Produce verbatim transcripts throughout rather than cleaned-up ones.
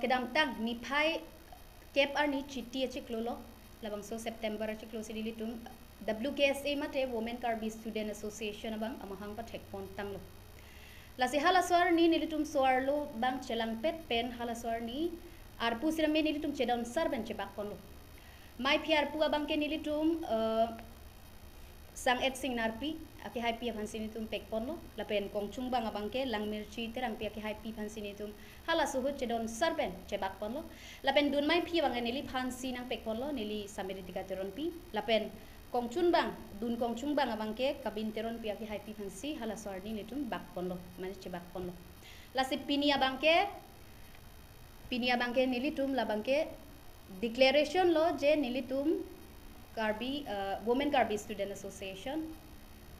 Kedamtang niphai kep arni Chiti achiklo lo, labangso September achiklo si nelitum W K S A mate Women Karbi Student Association abang amahang pathek pon tanglo. Lasi halaso arni nelitum so-arlo abang chelangpet pen halaso arni arpu sitame nelitum chedon sar pen chebak ponlo. Maiphi arpu abangke nelitum, eh, Sang-et Singnarpi akehaipi aphansi nelitum pek ponlo, lapen Kongchungbang abangke Langmirchi Terangpi akehaipi aphansi nelitum halaso ahut chedon sar pen chebak ponlo. Lapen dun maiphi abangke neliphansi nangpek ponlo, neli Samiritika Teronpi. Lapen Kongchungbang, dun Kongchungbang abangke Kabin Teronpi akehaipi aphansi halaso arni nelitum bak ponlo, mane chebak ponlo. Lasi pini abangke, pini abangke nelitum labangke declaration lo je nelitum Karbi, eh, Women Karbi Student Association,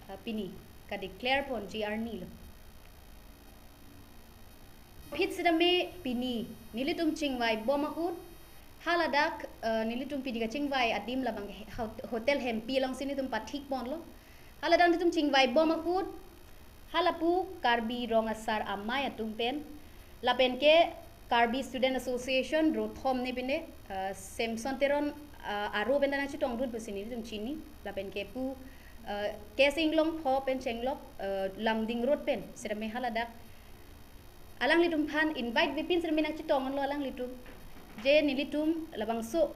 eh, pini ka-declare ponji arni lo. Aphi sitame pini nelitum chingvai bom ahut, haladak, eh, nelitum pini kachingvai adim labang hot-, Hotel Hempi alongsi nelitum pathik ponlo. Haladak nelitum chingvai bom ahut, halapu Karbi Rong Asar Amei atum pen, lapen ke Karbi Student Association rothom ne pine, eh, Samson Teron, eh, aro pen ta nangchetongdun pusi nelitum chini, lapen ke pu, eh, K S Inglong pho pen chenglok, eh, Lumding Road pen sitame haladak alanglitum aphan invite vepin sitame nangchetong lo alanglitum. Je nelitum labangso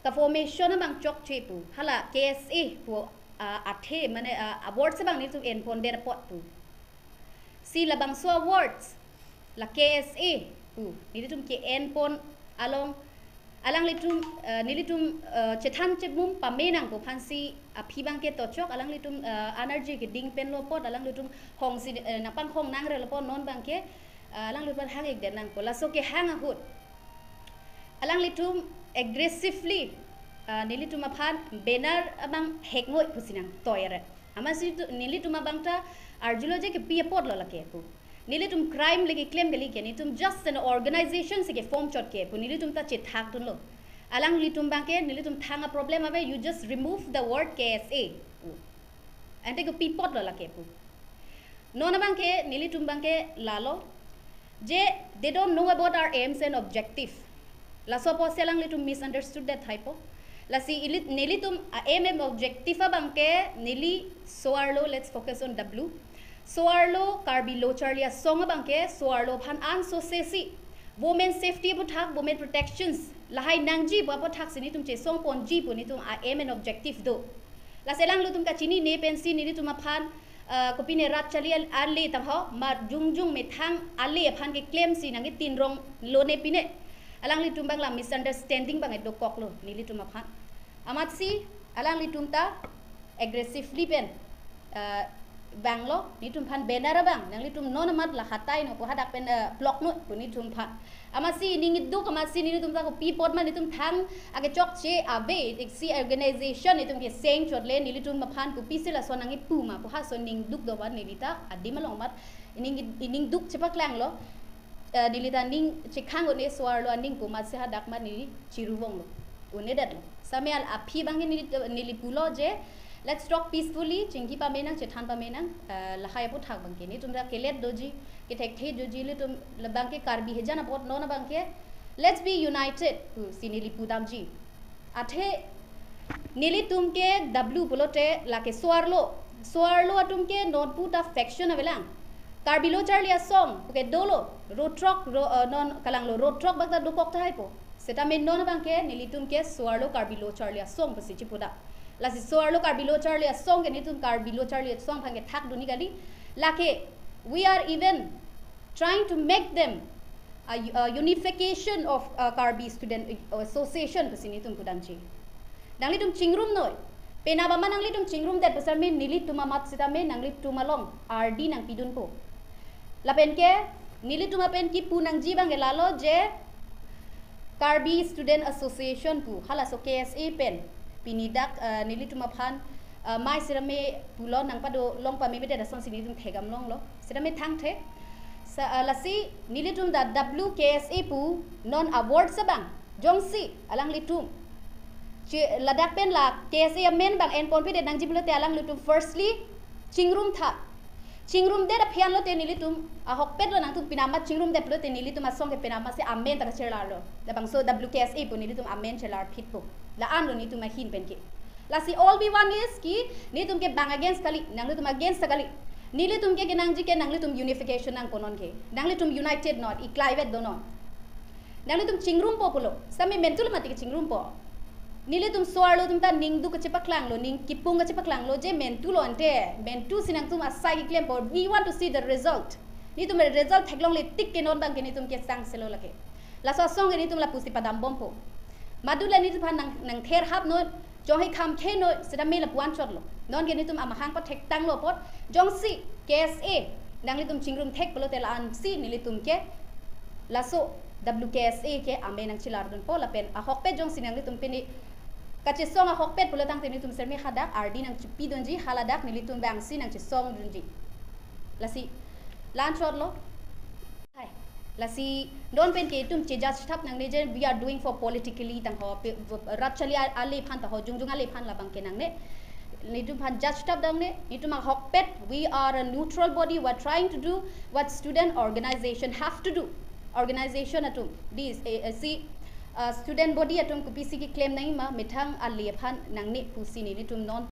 ka-formation abang chokche pu, hala K S A pu, ah, athe mane, ah, award abang nelitum en pon der apot pu. Si labangso awards la K S A pu nelitum ke-en pon along alanglitum, eh, nelitum, eh, chethan chemum pame nangpo aphansi aphi abangke tochok alanglitum, eh, energy keding pen lo apot alanglitum hongsi, eh, nangpanghong nangrelo apot non abangke, eh, alanglitum hang-ik det nangpo. Laso kehang ahut alanglitum aggressively, eh, nelitum aphan banner abang heknoi pusi nangtoi ret. Amatsi tu, nelitum abang ta arjulo je kepi apot lo lake pu. Nelitum crime le keklem kali ke, nelitum just an organization si ke-form chot ke pu nelitum ta chethakdunlo. Alanglitum abangke nelitum thang a-problem ave, you just remove the word K S A pu. Ante kepi apot lo lake pu. Non abangke nelitum abangke lalo je they don't know about our aims and objective. Laso apotsi alanglitum misunderstood det haipo. Lasi ili-, nelitum a-aim and objective abangke neli so-arlo, let's focus on W. So-arlo Karbi Lo Charli Asong abangke so-arlo aphan ansose si women safety aputhak, women protections lahai nangji pu aputhak si nelitum chesong ponji pu nelitum a-aim and objective do. Lasi alanglitum kachinine pensi nelitum aphan, eh, kopine rat charli al-, ale tangho, ma jongjong methang ale aphan keklemsi nangketin rong lone pine. Alanglitum abang la misunderstanding abang edokok lo nelitum aphan. Amatsi alanglitum ta aggressively pen, eh, vanglo, nelitum aphan banner abang nanglitum non amat la hatai noi pu hadak pen, eh, plok noi pu nelitum aphan. Amatsi ning iduk, amatsi nelitum ta kopi apot ma nelitum thang ake chokche ave, iksi organization nelitum keseng chot le nelitum aphan kopisi lason nangkipu ma pu halaso ning duk do abang neli ta adim along amat ning, ning duk chepaklanglo. Eh, neli ta ning chekhang un-e so-arlo aning pu amatsi hadak ma neli chiruvonglo. Un-edetlo. Same al aphi abangke neli, neli pulo je, let's talk peacefully, chingki pame nang, chethan pame nang, eh, lahai aputhak abangke. Nelitum ta kelet doji, kethekthe doji, nelitum labangke Karbi hejan apot non abangke, let's be united pusi neli pudamji. Athe nelitum ke W pulote lake so-arlo. So-arlo atum ke non pu ta faction avelang. Karbi Lo Charli Asong puke dolo, rotrok, ro, eh, non kalanglo rotrok bak ta dokok tahai po. Sitame non abangke nelitum ke so-arlo Karbi Lo Charli Asong pusi chipudam. Lasi so-arlo Karbi Lo Charli Asong ke nelitum Karbi Lo Charli Asong aphan kethakdun ni kali. Lake, we are even trying to make them a, a unification of, uh, Karbi Student Association pusi nelitum pudamji. Nanglitum chingrum noi. Penap amat nanglitum chingrum det pusitame nelitum amat sitame nanglitum along ardi nangpidunpo. Lapen ke nelitum apen kipu nangji abangke lalo je Karbi Student Association pu halaso K S A pen pini dak, eh, nelitum aphan, eh, mai sitame pulo nangpado long pameme det asonsi nelitum thegam longlo. Sitame thangthe. Sa, eh, lasi nelitum ta W K S A pu non awards abang jongsi alanglitum chi ladak pen la K S A amen abang en ponpe det nangji pulote alanglitum firstly chingrum tha. Chingrumdet aphi anlote nelitum ahokpet lo, nangtum pinama chingrumdet pulote nelitum asong ke pinama si amen ta kachelarlo. Labangso W K S A pu nelitum amen chelar phitpo. La-anlo nelitum ahin pen ke. Lasi all we want is ki nelitum ke bang against kali, nanglitum against ta kali. Nelitum ke kenangji ke nanglitum unification nangpo non ke. Nanglitum united not, iklaivet do non. Nanglitum chingrumpo pulo. Sami mentu lo mati kechingrumpo. Nelitum so-arlo atum ta ningduk kachepaklanglo, ning kipung kachepaklanglo, je mentu lo ante, mentu si nangtum asai keklempo. We want to see the result. Nelitum result theklongle tik ke non abang ke nelitum ke sangselo lake. Laso asong ke nelitum lapusi padambompo. Madula nelitum aphan nang, nangther hap non, jongsi kham khe non, seta me lapu-an chotlo. Non ke nelitum amahang pathektanglo apot, jongsi K S A nanglitum chingrum thek pulote la-an si nelitum ke laso W K S A ke amen nangchelardunpo lapen ahokpet jongsi nanglitum pini kachesong ahokpet pulo tangte nelitum sirme hadak ardi nangchipidunji, haladak nelitum vangsi nangchesongdunji. Lasi la-an chotlo. Hai. Lasi non pen ke itum che-judge thap nangne je we are doing for politically tangho, pe, rat chali a-, ale aphan ta ho, jongjong ale aphan labang ke nangne. Nelitum aphan judge thap nangne, nelitum ahokpet, we are a neutral body, we are trying to do what student organization have to do. Organization atum, this, eh, eh, si, uh, student body atum kopisi keklem nangji ma, methang ale aphan nangne pusi nelitum non